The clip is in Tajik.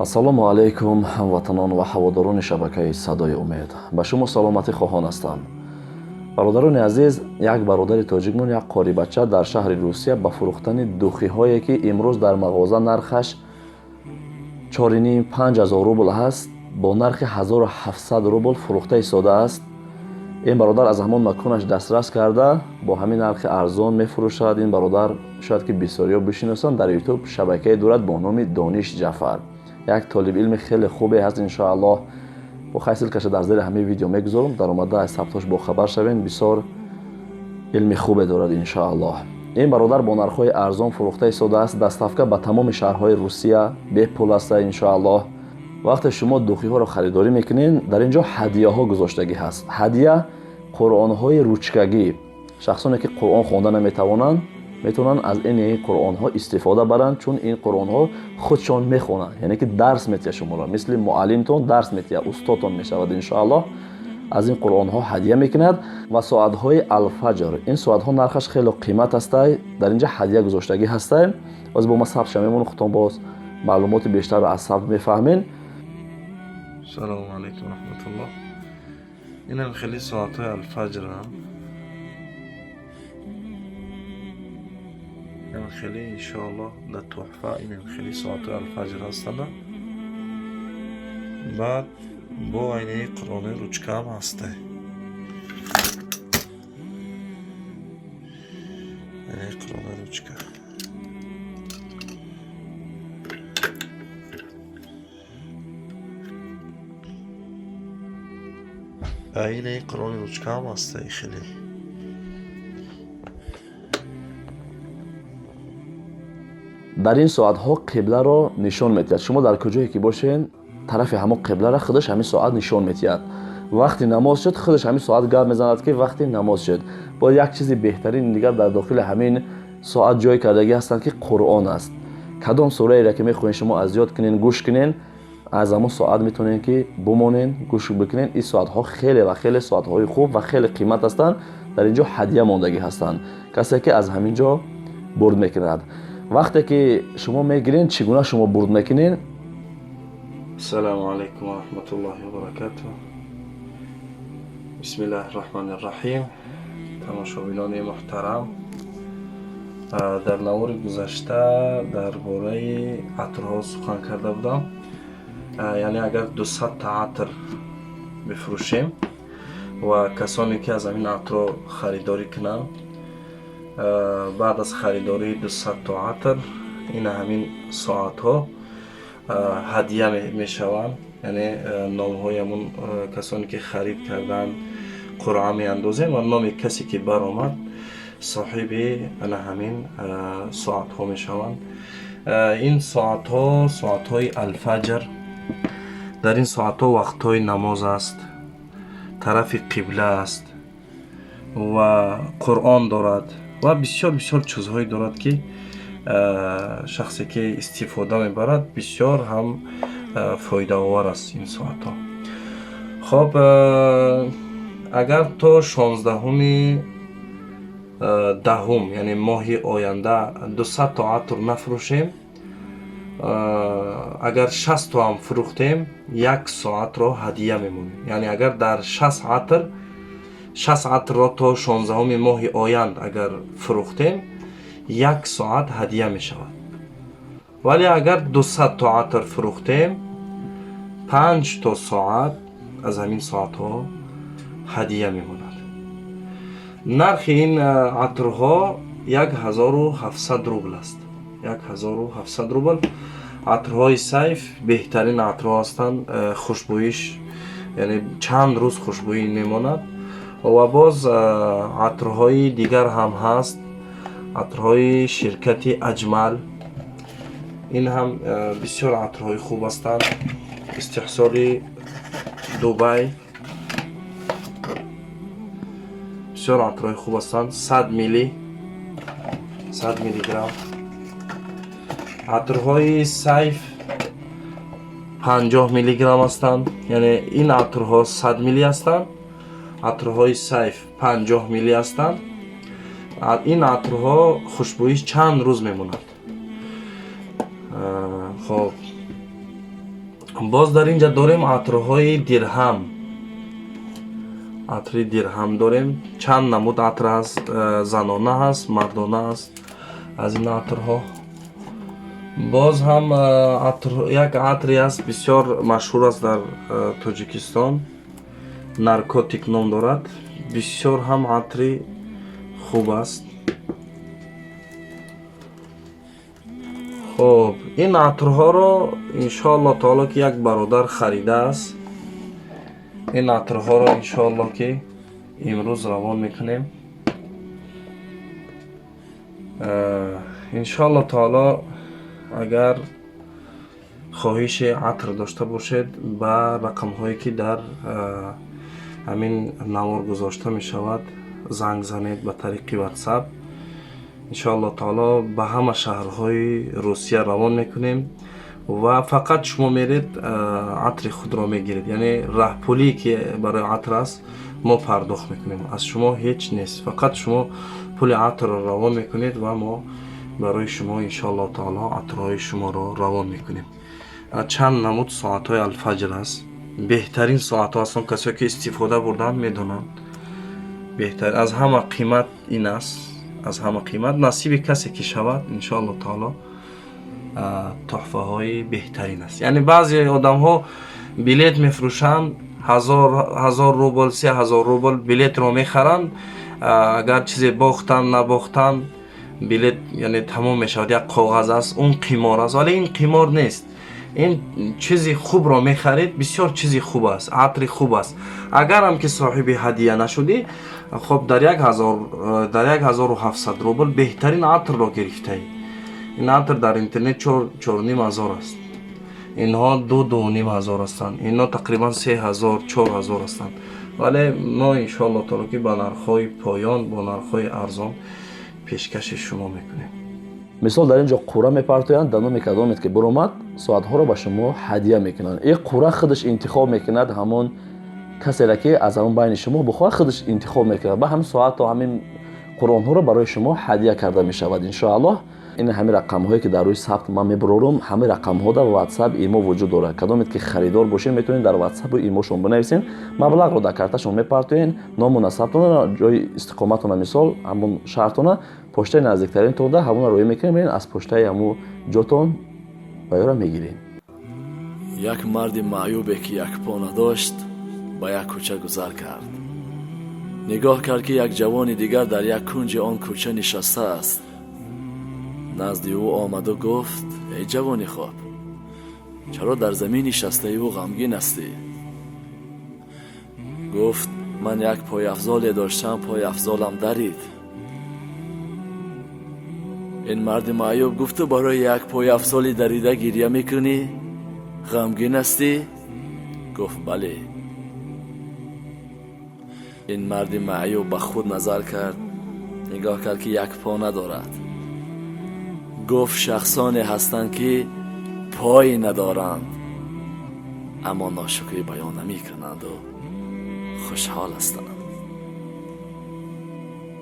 Ассалому алайкум, ҳамватанон ва ҳаводорони шабакаи Садои Умед. Ба шумо саломатӣ хоҳон ҳастам. Бародарони азиз, як бародари тоҷикмон, як қорибача дар шаҳри Русия ба фурӯхтани духиҳое, ки имрӯз дар мағоза нархаш 4,5-5 ҳазор рубл ҳаст, бо нархи 1700 рубл фурӯхта истодааст. Ин бародар аз ҳамон маконаш дастрас карда, бо ҳамин нархи арзон мефурӯшад. Ин бародар шояд ки бисёриҳо бишиносанд, дар Ютуб шабакае дорад бо номи Дониш Ҷафар. Як толибилми хеле хубе ҳаст, иншоаллоҳ. Бо хай ссылкаша дар зери ҳамаи видео мегузорам, даромада аз сабтҳош бохабар шавем. Бисёр илми хубе дорад, иншоаллоҳ. Ин бародар бо нархҳои арзон фурӯхта истодааст. Доставка ба тамоми шаҳрҳои Русия бепул аста, иншоаллоҳ. Вақте шумо духиҳоро харидорӣ мекунед, дар ин ҷо ҳадияҳо гузоштагӣ ҳаст. Ҳадия қуръонҳои ручкагӣ. Шахсоне ки қуръон хонда наметавонанд, метавонанд аз ин қуръонҳо истифода баранд, чун ин қуръонҳо худшон мехонанд, яъне ки дарс метиҳад шуморо, мисли муаллимтон дарс метиҳад, устодтон мешавад, иншоаллоҳ. Аз ин қуръонҳо ҳадия мекунад ва соатҳои Алфаҷр. Ин соатҳо нархаш хеле қимат ҳастай, дар ин ҷо ҳадия гузоштагӣ ҳастай. Боз бо ма сабтша мемонам, худтон боз маълумоти бештарро аз сабт мефаҳмед. Салому алайкум раҳматуллоҳ. Инам хеле соатҳои Алфаҷрам. Инам хеле, иншоаллоҳ, дар туҳфа инам хеле соатҳои Алфаҷр ҳастанд. Баъд бо айнаи қуръони ручкаам ҳастай. Айнаи қуръони ручка. Айнаи қуръони ручкаам ҳастай хеле. Дар ин соатҳо қибларо нишон метиҳад. Шумо дар куҷое ки бошед, тарафи ҳамон қибларо худаш ҳамин соат нишон метиҳад. Вақти намоз шуд, худаш ҳамин соат гап мезанад, ки вақти намоз шуд. Боз як чизи беҳтарин дигар дар дохили ҳамин соат ҷой кардагӣ ҳастанд, ки Қуръон аст. Кадом сураеро ки мехоҳед шумо аз ёд кунен, гӯш кунен, аз ҳамон соат метавонед ки бимонен, гӯш бикунен. Ин соатҳо хеле ва хеле соатҳои хуб ва хеле қимат ҳастанд. Дар ин ҷо ҳадия мондагӣ ҳастанд. Касе ки аз ҳамин ҷо бурд мекунад, вақте ки шумо мегирен, чӣ гуна шумо бурд мекунед? Ассалому алайкум ва раҳматуллоҳи ва баракатуҳ. Бисмиллаҳи раҳмони раҳим. Тамошобинони муҳтарам, дар навори гузашта дар бораи атрҳо сухан карда будам. Яъне агар 200 та атр бифурӯшем ва касоне ки аз ҳамин атрҳо харидорӣ кунанд, баъд аз харидории 200 то атр ина ҳамин соатҳо ҳадия мешаванд. Яъне номҳои ҳамун касоне ки харид карданд қуръа меандозем ва номи касе ки баромад, соҳиби ана ҳамин соатҳо мешаванд. Ин соатҳо соатҳои Алфаҷр. Дар ин соатҳо вақтҳои намоз аст, тарафи қибла аст ва Қуръон дорад ва бисёр бисёр чизҳое дорад, ки шахсе ки истифода мебарад, бисёр ҳам фоидаовар аст ин соатҳо. Хоб, агар то 16-уми 10-ум, яъне моҳи оянда, 200 то атр нафурӯшем, агар 60 то ҳам фурӯхтем, як соатро ҳадия мемонем. Яъне агар дар 60 атр, 60 атрро то 16-уми моҳи оянд агар фурӯхтем, як соат ҳадия мешавад. Вале агар 200 то атр фурӯхтем, панҷ то соат аз ҳамин соатҳо ҳадия мемонад. Нархи ин атрҳо 1700 рубл аст, 1700 рубл. Атрҳои Сайф беҳтарин атрҳо ҳастанд. Хушбӯиш, яъне чанд рӯз хушбӯӣ мемонад. Ва боз атрҳои дигар ҳам ҳаст, атрҳои ширкати Аҷмал. Ин ҳам бисёр атрҳои хуб ҳастанд, истеҳсоли Дубай. Бисёр атрҳои хуб ҳастанд. 100 мили, 100 миллиграмм. Атрҳои Сайф 50 миллиграмм ҳастанд, яъне ин атрҳо 100 милли ҳастанд, атрҳои Сайф 50 милли ҳастанд. Ин атрҳо хушбӯиш чанд рӯз мемонад. Хоб. Боз дар инҷа дорем атрҳои дирҳам, атри дирҳам дорем. Чанд намуд атр ҳаст, занона ҳаст, мардона ҳаст аз ин атрҳо. Боз ҳам як атре аст, бисёр машҳур аст дар Тоҷикистон, наркотик ном дорад, бисёр ҳам атри хуб аст. Хуб, ин атрҳоро иншоалло таоло ки як бародар харидааст, ин атрҳоро иншоалло ки имрӯз равон мекунем. Иншоалло таоло агар хоҳиши атр дошта бошед, ба рақамҳое ки дар ҳамин навор гузошта мешавад занг занед ба тариқи WhatsApp. Иншоалло таоло ба ҳама шаҳрҳои Русия равон мекунем ва фақат шумо меред атри худро мегиред, яъне раҳпулие ки барои атр аст мо пардохт мекунем, аз шумо ҳеҷ нест, фақат шумо пули атрро равон мекунед ва мо барои шумо иншоалло таоло атрҳои шуморо равон мекунем. Чанд намуд соатҳои Алфаҷр аст, беҳтарин соатҳо ҳастанд, касое ки истифода бурданд медонанд, беҳтар аз ҳама қимат ин аст, аз ҳама қимат насиби касе ки шавад иншоалло таоло тӯҳфаҳои беҳтарин аст. Яъне баъзе одамҳо билет мефурӯшанд, 1000 рубл, 3000 рубл билетро мехаранд, агар чизе бохтанд набохтанд билет яъне тамом мешавад, як коғаз аст, он қимор аст, вале ин қимор нест. Ин чизи хубро мехаред, бисёр чизи хуб аст, атри хуб аст. Агарам ки соҳиби ҳадия нашудӣ, хоб дар 1700 рубл беҳтарин атрро гирифтаӣ. Ин атр дар интернет 4500 аст, инҳо 2500 ҳастанд, инҳо тақрибан 3000, 4000 ҳастанд, вале мо иншоалло таоло ки ба нархҳои поён, бо нархҳои арзон пешкаши шумо мекунем. Мисол, дар ин ҷо қуръа мепартоянд, дар номи кадомет ки биромад, соатҳоро ба шумо ҳадия мекунанд. Ин қуръа худаш интихоб мекунад ҳамон касеро ки аз ҳамон байни шумо бихоҳад, худаш интихоб мекунад, ба ҳамин соату ҳамин қуръонҳоро барои шумо ҳадия карда мешавад иншоаллоҳ. Ин ҳамин рақамҳое ки дар рӯи сабт ман мебурорум, ҳамин рақамҳо дар WhatsApp, имо вуҷуд дорад. Кадомет ки харидор бошед, метавонед дар WhatsApp имошон бинависен, маблағро дар карташон мепартоен, ному насабтона, ҷои истиқоматона, мисол ҳамон шаҳртона, почтаи наздиктаринтонда ҳамонро роҳӣ мекунем, мерен аз почтаи ҳамун ҷотон ва ёра мегирем. Як марди маъюбе ки якпо надошт ба як кӯча гузар кард. Нигоҳ кард ки як ҷавони дигар дар як кунҷи он кӯча нишастааст. Назди ӯ омаду гуфт: эй ҷавони хоб, чаро дар замин нишастаиву ғамгин ҳастӣ? Гуфт: ман як пойафзоле доштам, пойафзолам дарид. Ин марди маъюб гуфт: ту барои як пойафзоли дарида гирья мекунӣ, ғамгин ҳастӣ? Гуфт: бале. Ин марди маъюб ба худ назар кард, нигоҳ кард ки як по надорад. Гуфт: шахсоне ҳастанд ки пой надоранд, аммо ношукрӣ баён намекунанду хушҳол ҳастанд.